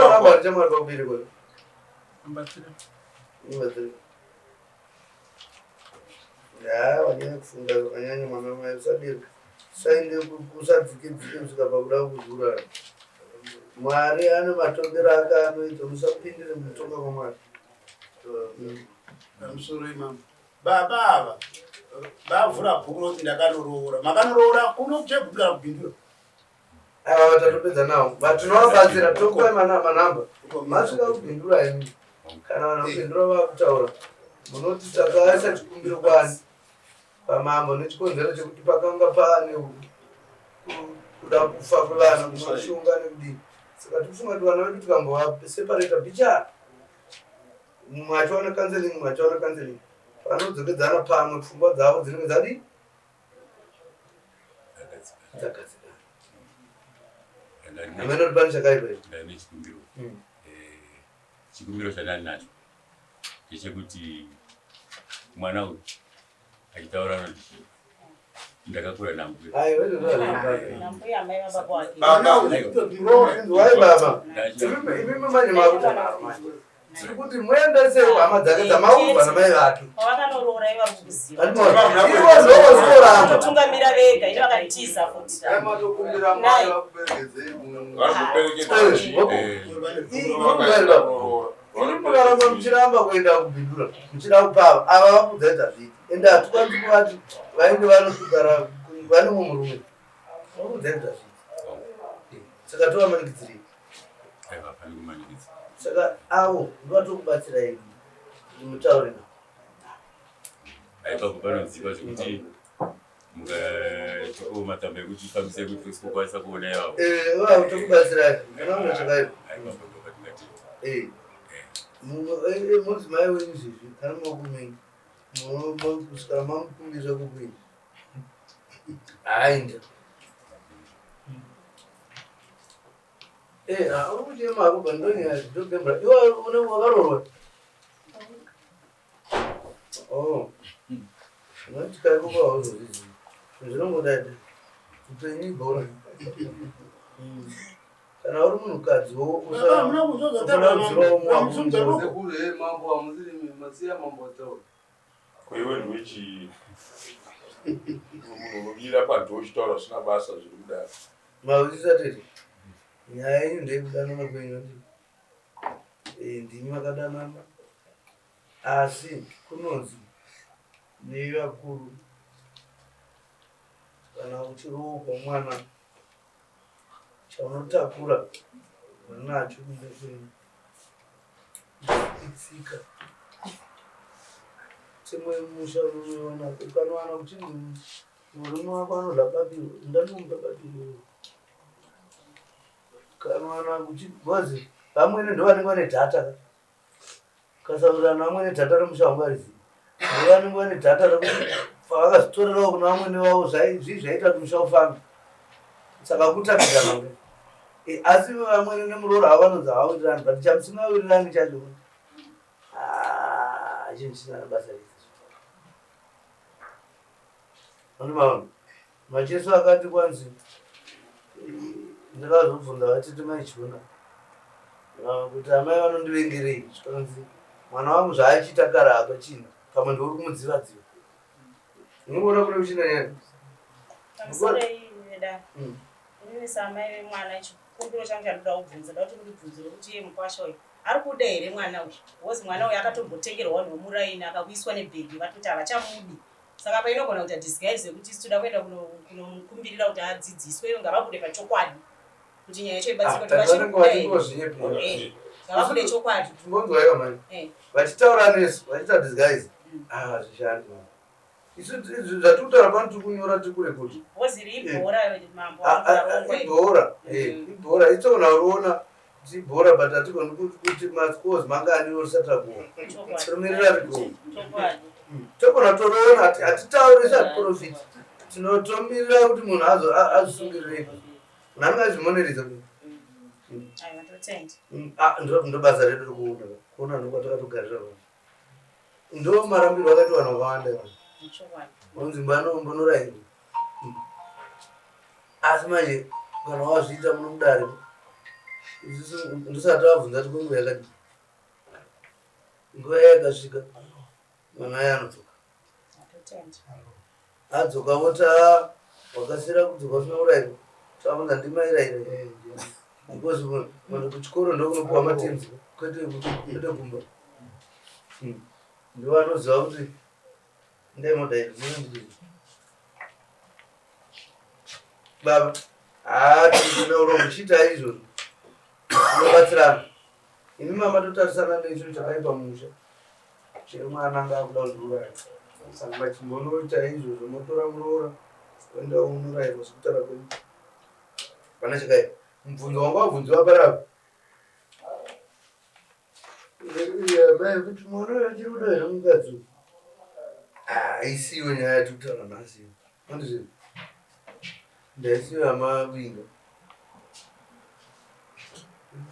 wanyanya kufunga zvakanyanya mwana mai usadero usaende usadzike dzike kusvika pakuda kuzviuraya mwari ane matongero ake anoita musapindire mukutonga kwamwari Pamusoro imambo. Baba ava vavhura bhuku rokuti ndakanoroora. Makanoroora kuno kuchegutu kana kubindura? Ava vatatopedza navo. Vatinovabatsira tokupai manamba. Masvika kubindura imi. Kana vanhu kubindura vakutaura munoti takaisa chikumbiro kwani pamambo nechikonzero chekuti pakanga paane kuda kufa kwevana kumashonga nekudii saka tikufunga kuti vana vedu tikambovaseparata bichana mumwe achiwana counseling mumwe achiwana counseling. Panodzokedzana pamwe pfungwa dzavo dzinenge dzadii? Dzagadzikana. Hameno kuti pane chakaipa here? Ndane chikumbiro. Chikumbiro chandani nacho ndechekuti mwana uyu achitaura anoti ndakakura nambuya. Aiwa, izvozvo hazvina. Nambuya amai vababa wake. Inzwai baba, imimi manje makuta manje. Tiri kuti muendesei kuhama dzake dzamaurwa namai vake. Pavakanoroora ivo vari kuziva. Ivo ndovositoramba. Vatotungamira vega ini vakatiza futi. Nai. Imi mukaramba muchiramba kuenda kubhindura muchida kupava ava vakuudza ita zviiti ende hatikwanisi kuvati vaende vanogara vane mumwe murume vakuudza ita zviiti saka tovamanikidzirei Aiwa, pane kumanikidza. Saka avo ndovatokubatsirai kuti mutaure navo. Aipapo panoziva zvekuti mukatipo matsamba ekuti ifambise kuti tisikukwanisa kuona ivavo. Eh, vavo tokubatsirai. Kana mune chakaipa. Aipapo ndopatingati. Eh. Mudzimai wenyu izvezvi kana maoko menyu kusvikira mamukumbira kukuini. Hainda. Eh, ah, uri kuchema hako but ndonyaya ndogembra. Iwe une wakaroorwa? Oh. Unoti kai kuba hauzozvizivi. Zvinongoda upenyu ibhora. Kana uri munhukadzi wo Baba, hamuna kuzodza usafana kudzivawo Hamusunza muwamu. ruoko. Sekuru, eh, mambo hamusiri masiya mambo ataura. Ko iwe ndiwe chii? Munhu unomira padhoo uchitaura zvisina basa zviri kudaro. Mahwisisa tete. Nyaya yenyu ndeyekudanana kwenyu handiti? Eh, ndimi makadanana. Asi kunonzi nevakuru kana uchiroorwa mwana chaunotakura nacho kumba kwenyu itsika. Tsemwe musha unoona ukanowana kuchinzi murume wako anodya babiro ndanomupa babiro kanowana kuchi because vamwene ndovanenge vane dhata ka ukasawirirana vamwene dhata remusha wangu arizivi ndovanenge vane dhata rekuti pavakazitorerawo kuna vamwene vavo zvii zvaita kuti musha ufambe saka kutamidzana kudai. Asi vamwene nemuroora havo vanonzi havawirirani but chamusingawirirani chacho ah, chinhu chisina basa rese. Maona Macheso akati kwanzi ndakazobvunza vatete mai Chiona kuti amai vanondivengerei zvikanzi mwana wangu zvaachiita kare hapachina pamwe ndouri kumudziva dziva. Unoona kune kuchina nyaya. Pamusoro iyi Inini saamai vemwana chikumbiro changu chandoda kubvunza ndoda kuti mundibvunzire kuti iye mukwasha uyu ari kuda here mwana uyu because mwana uyu akatombotengerwa vanhu vemuraini akakuiswa nebhegi vatoti havachamudi saka apa inogona kuita disguise yekuti isu toda kuenda kunomukumbirira kuti adzidziswe iyo ngavabude pachokwadi kuti nyaya yacho ibatsirwe kuti vachiri kuda here Eh, ngavabude chokwadi Timbonzwaiwa mani. Eh. Vachitaura nesu, vachiita disguise. Ah, zvishandi. Isu zvatiri kutaura pano tiri kunyora tiri kurekodha. Because iri ibhora mambo Ah, ah, ah, ibhora ibhora itsogona kuriona kuti ibhora but hatigoni kuti mascores mangani risati ragowa tinomirira rigowa togona toriona hatitauri satiprofiti tinotomirira kuti munhu azvisungirire munhu anenge azvimoneredza ndobasa redu rekuona kuona ndokwatakatogarira vanhu ndo marambiro akaita vanhu vakawanda vanhu unzi mbonorairwa asi manje kana wazviita muno mudare isusu ndisati vabvunza kuti kwenguva yakadii nguva yakasvika mwana aye anodzoka adzoka voti "Ah, wakasira kudzoka usina kurairwa tavabvunza ndimairaira because munhu kuchikoro ndokunopuwa matenzi kwete kwete kumba Ndivo vanoziva kuti ndaimoda baba haa tinouro muchiita izvozvo tinobatsirana imi mama totarisana nechinhu chakaipa mumusha chemwana anga akuda kuzviuraya saka vachimbonoita izvozvo motora muroora oenda unorairwa sekutaura kwenyu pana chakaipa mubvunzo wanga wabvunziwa parapa Mai kuti mwana uyu achiri kuda here mukadzi uyu? Haisiyo nyaya yatiri kutaura nhasi. Andizvo. Ndaisiyo yamavinga.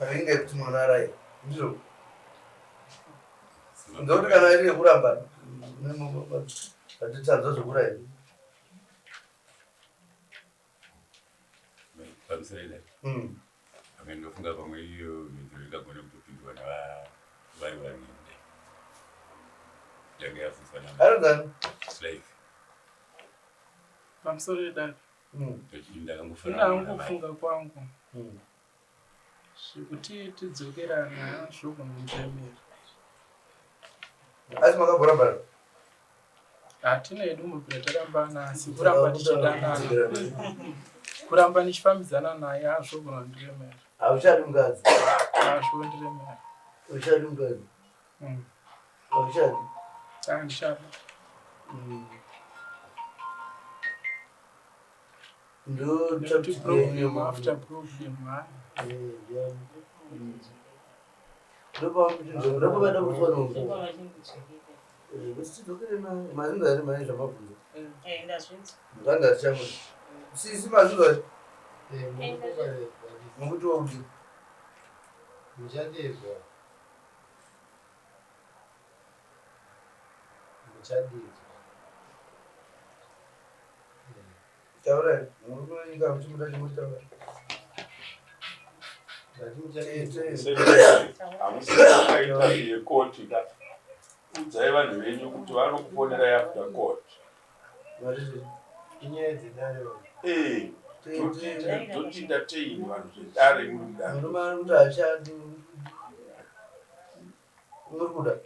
Mavinga ekuti mwana araira. Ndizvo. Ndokuti kana iri yekuramba atitanzwa zvekuraira. Pamusoro idai. Pamwe ndinofunga pamwe iyo mhinduro ingagona kutopindurwa navari vaviri kudai. Yanga yabvunzwa na Anonzani? Life. Pamusoro idai. Ndakangofanana Ina hangu namai. kufunga kwangu. Zvekuti tidzokerana zvogona kundiremera. Asi makabhora Hatina hedu kumbobvira tarambana asi kuramba tichidanana. Kuramba ndichifambidzana naye hazvogona kundiremera. Hauchadi mukadzi. Hazvondiremera. Hauchadi mukadzi. Hauchadi. Handichadi. Ndo Nekuti problem after problem hayi. Ndopavada kutswa nokuti mazinza ari mane zvamabvunza. Eh, ndazvinzwa. Nganga richamwe. Sisi mazinza ari. Mukuti wakuti. Muchadizwa. Muchadizwa. Taurai. Murume wenyika muchimuda chimutaura. Hamusikaita yekoti ka. Udzai vanhu venyu kuti vanokufonerai after court. Inyaya dzedare vanhu. Eh, totiita teini vanhu zvedare muri mudare. Murume ari kuti hachadi. Muri kuda.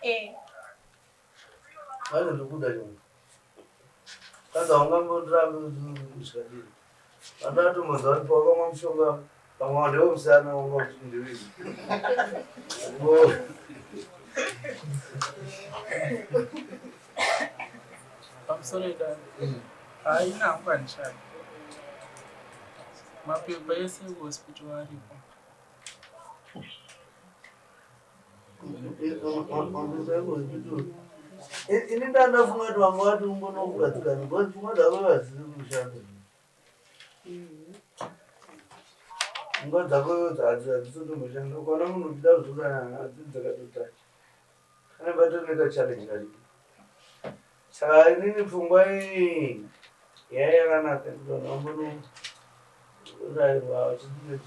Eh. Vacho ndikuda chimwe. Kaza haungamborambi zvikadini. Vandatombonzwa kuti pawakamwa mushonga pamwe ndewemusana wanga uchiti ndewei. Pamusoro idai. Haina hangu handichadi. Mapepa ese ekuhospital aripo. Ini ndandafunga kuti vamwe vati ungonogadzikana because pfungwa dzako hadzisi kushanda. Pfungwa dzako hadzisi kutomboshanda. Ukaona munhu uchida kuzorana hadzisi dzakatotacha. Pane patoneka challenge karipo. Saka inini pfungwa iyi yaiva yakanaka kuti vanhu vambonorairwa vachidii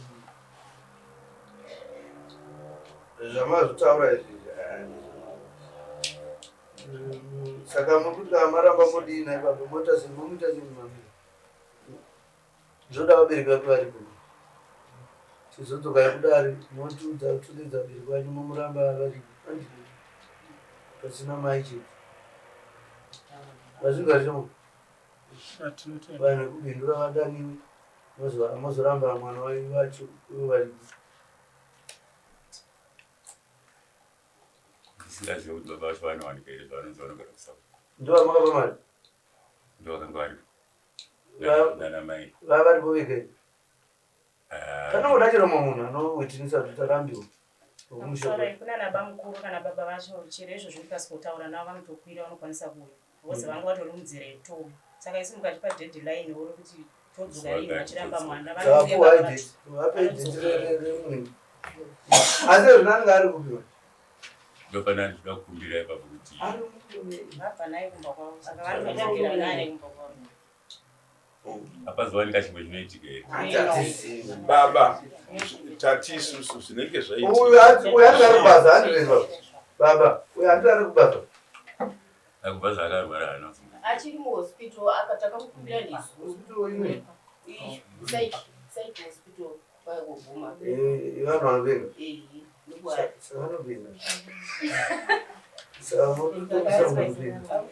zvamazotaura izvi. Saka mukuti kana maramba modii nai baba moita sei momuita sei mumamira zvoda vabereki vake varipo tizodzokai kudare motiudza tiudza vabereki vacho momuramba varipo andii pasina mai chete vazvinhu vachimo vanhu vekubindura vadaniwe mozoramba mwana wacho ivo varipo. Ndisingazive kuti baba vacho vanowanika here zvavanonzi vanogara kuSouth. Ndovamakapa mari? Ndovakanga varipo. Nana mai. Vava varipo vega here? Kana chero mumwe munhu anowitinisa kuti tarambiwa. Sorry, kuna bamukuru kana baba vacho chero izvozvo ndikasikotaura navo vanotokwira vanokwanisa kuuya vose vanga vatori munzira yekutooma saka isu mukatipa deadline uri kuti todzoka rini vachiramba mwana vanouya Saka baba vacho. vape date remunhu. Asi zvino anenge ari kupiwa. Ndofanira ndichida kukumbira ipapo kuti Vabva naye kumba kwavo saka vanotodzokera naye kumba kwavo. hapazowanika chimwe chinoitika here. Baba, tati isusu zvinenge Uyu uyu anenge ari kubasa handizvo baba uyu anenge ari kubasa. Akubva zvaakarwara haana kuzomuka. Achiri muhospital akatakamukumbira Hospital imwe. Nesu hospital kwakuguma. Eh, vanhu vanopenga. Ndokwari. Saka vanopenga. Saka vototoisa munopenga.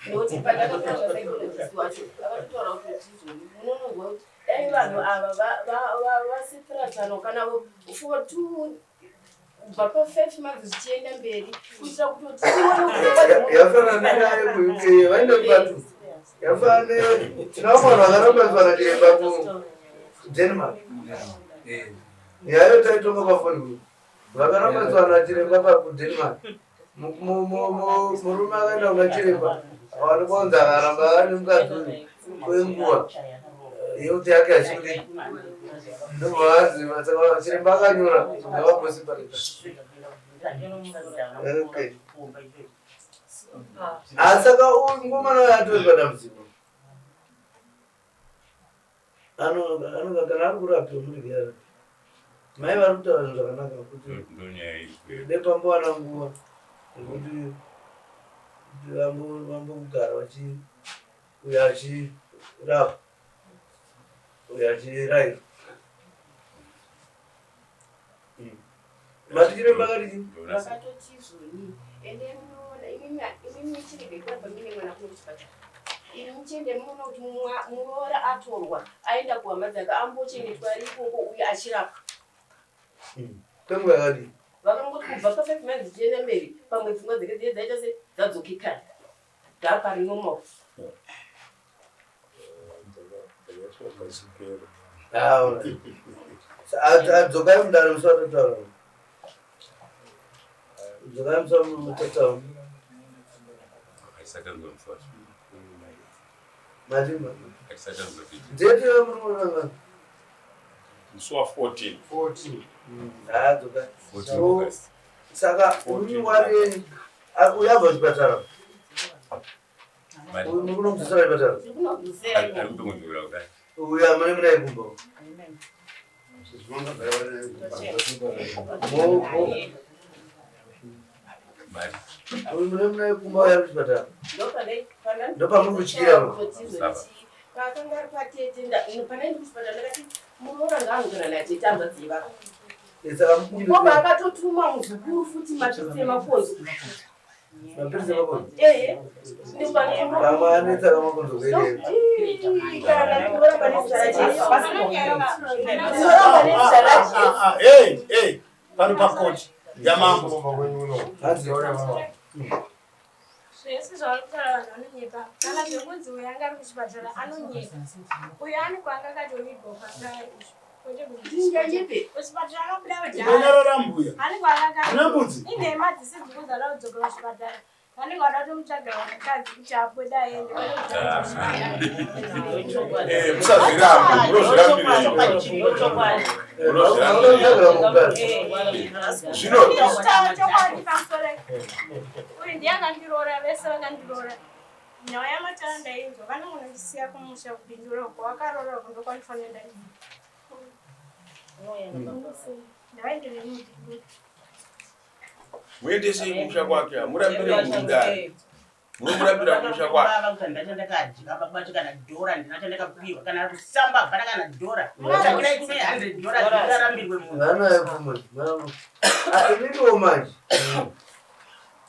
Nokuti pandakataura psychologist wacho akatotaura kuti tizoni munonozwa kuti dai vanhu ava vaseparatana kana for two kubva pa5 months zvichienda mberi kuitira kuti tione. Yafanana nenyaya yekuUK vaende kubatu. Yafanana tinavo vanhu vakarambaniswa nachiremba kuDenmark. Yayo taitonga pafoni. Vakarambadzwa nachiremba pakuDenmark. Murume akaenda kuna chiremba akawanikwa kunzi akaramba ari nemukadzi uyu kwenguva yekuti yake achikudii ndobva vanzi saka chiremba akanyora ngavambosiparika. Okay. Ah, saka uyu mukomana uyu atori padambudziko. Ano kana ari kurapiwa muri kuyara. Mai vari kutaura zvinhu zvakanaka kuti nepambowana nguva yekuti vambogara vachi uyo achirapa uyo achiraira. Mati chiremba akati chii? Vakatoti zvoni ende munoona imimi muchirege kuramba mine mwana kuno kuchipatara. Imi muchiende munoona kuti muroora atorwa aenda kuhama dzake ambochengetwa ari ikoko uye achirapwa. Kwenguva yakadii? Vakangoti kubva pa 5 months zvichienda mberi pamwe pfungwa dzake dziye dzaita se dzadzokekana. Ndapari normal. Adzokai mudare musi watotaura. Dzokai musi watotaura. Mati date yamuri kuona musi wa 14. 14. Ah, dzokai. So saka uri wari uyu abva kuchipatara. Uyu muri kunomudzosera kuchipatara. Ari kutongodzokera kudai. Uyu amene munaye kumba. Uyu mune munaye kumba uyu ari kuchipatara. Ndopamuri kutyira apa. Paakanga ari patete panaindi kuchipatara ndakati muroora ngaanogara natete hanzvadzi yevako. Saka Ndipo paakatotuma muzukuru futi mapiritsi emakonzo. Mapiritsi emakonzo? Ehe. Pamwe anetsa kamakonzo kuerera. Kana ndinoramba nezita raJesu. Ndinoramba nezita raJesu. Hey, hey, pano pakoti yamambo. Zvese zvavari kutaura vanhu vanonyepa. Kana zvekunzi uyu anga ari kuchipatara anonyepa. Uyu ane kwaanga akatovigwa kwakare izvo. Kwete kuti Ndinganyepe. kuchipatara akabuda kudhara. Ndonyarara mbuya. Ane kwaanga Muna mbudzi? Inhema dzisizi kunzi ada kudzokera kuchipatara. Vanenge vada kutomutsvagira mukadzi kuti abude aende. Kwete kuti aende kuchipatara. Musazvirambe, munozvirambirei? Zvino Ndinotaura chokwadi pamusoro. Uyu ndiye akandiroora, vese vakandiroora. Nyaya yamatara ndainzwa, vanongonondisiya kumusha kubindura uko wakaroora uko ndokwandinofanira ndainzwa. Ndavaende nemubindura. Muendesei kumusha kwake, hamurambire mudare. Munomurambira kumusha kwake. Baba ndina chandakadya, baba vacho kana dhora ndina chandakapiwa, kana kusamba hapana kana dhora. Tsvakirai kune 100 dhora zvingarambirwe munhu. Vana vepfuma. Ah, imimiwo manje.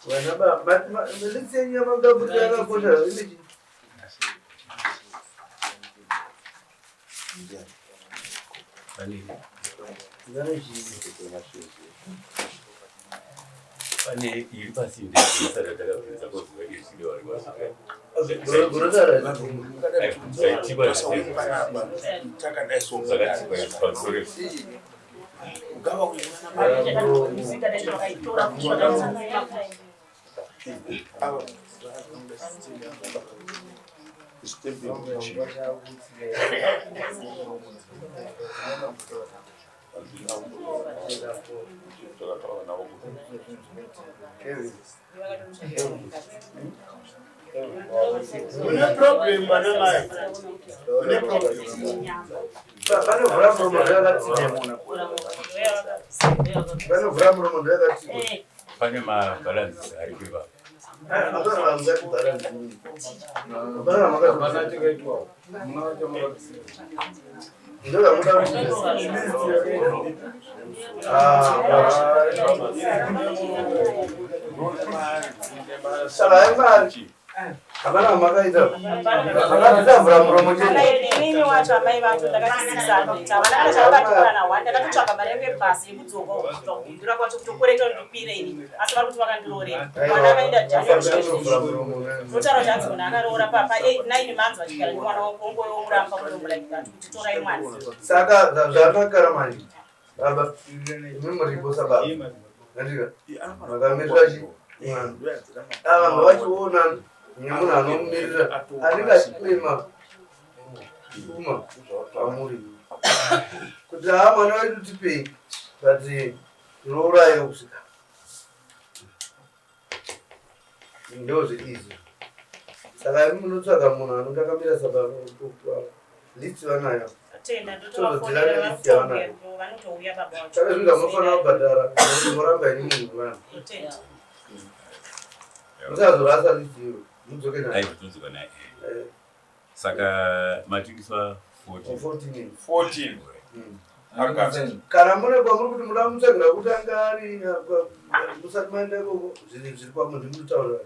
Vana ba, militsi yenyu yamagabuti yakakosha ine chii? Vane chii? Pane iri pasinde isati yatakabvunza kozuva iri zvine vari kwasvika. Zvaitikwa zvakaitikwa pamusoro. Mune problem vana mai. Mune problem. Vanovhura muromo ndoyakatsikwa. Vanovhura muromo ndoyakatsikwa. Pane mabhalansi aripo ipapo. Hapana vamungati bhalansi. Hapana vamakati. Ndovamuda kuti. Ah, saka haimari. Hapana vamakaita. Makabvisa vhura muromo chete. Inini wacho amai vacho ndakasisana kuti havana kana chavakatora na one ndakatotsvaga mari yangu yebhasi yekudzoka kubva kubindura kwacho kutokwereta kuti ndikwire ini asi vari kuti vakandiroorera mwana akaenda January ndotaura kuti hanzi munhu akaroora papa 9 months vachigara nemwana wako wongoyo womuramba kudomura kuti torai mwana. Saka zvamakara manje. Baba, imi muripo sababa. Andika. Makamirira chi? Mwana. Ava ngavachiona nemunhu anomumirira anenge achiklema pfuma pamuri. Kuti haa mwana wedu tipei but roorayo kusvika. Ndozviizvi. Saka imi munotsvaga munhu anonge akamira sababa list vanayo. Tenda Tozodzira ndotovafonera nelist yavanayo. vanotouya baba wacho. Saka zvinhu zvamunofanira kubhadhara nokuti moramba ini munhu vanhu. Totenda. Musazorasa list iyo mudzoke nayo. Aiwa todzoka naye. Eh. Saka matikiswa 14. 14. 14. Kana mune kwamuri kuti muda mutsvagira kuti anga ari musati maenda ikoko zvinhu zviri kwamuri ndimutaurira.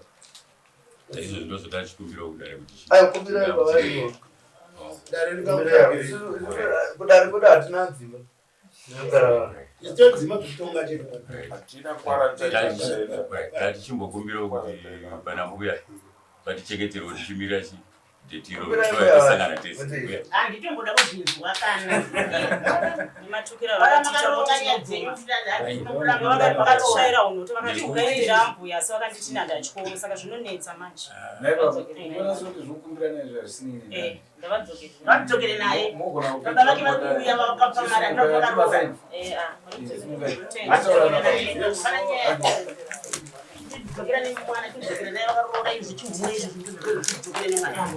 Izvo ndozvatachikumbirawo kudare kuti Ayo kumbirai kwavari. Kudare kwedu hatina dzimba. Dzinogara vanhu. Isu dzekutonga chete. Hatina Tatichimbokumbirawo kuti pana mbuya vatichengeterwo tichimirira chi date iro Kumbirai mbuya tosangana vacho. tese. Mbuya. Handitomboda kuzvinzwa kana. Nematukiro Vana avakatiita makaronga nyaya dzenyu vakatishaira unhu vakati ukaendera ambuya asi vakanditi nandachikoro saka zvinonetsa manje. Nhai baba, unoona sekuti zvinokumbirana izvi hazvisinei Eh, ndavadzokere. Vadzokere naye. Mogona Baba vake vari kuuya vakapa mari andinokaroora. Eh, ah, Tidzokera nemwana, tidzokere naye vakaroora izvi chihure izvi tidzokere nemwana.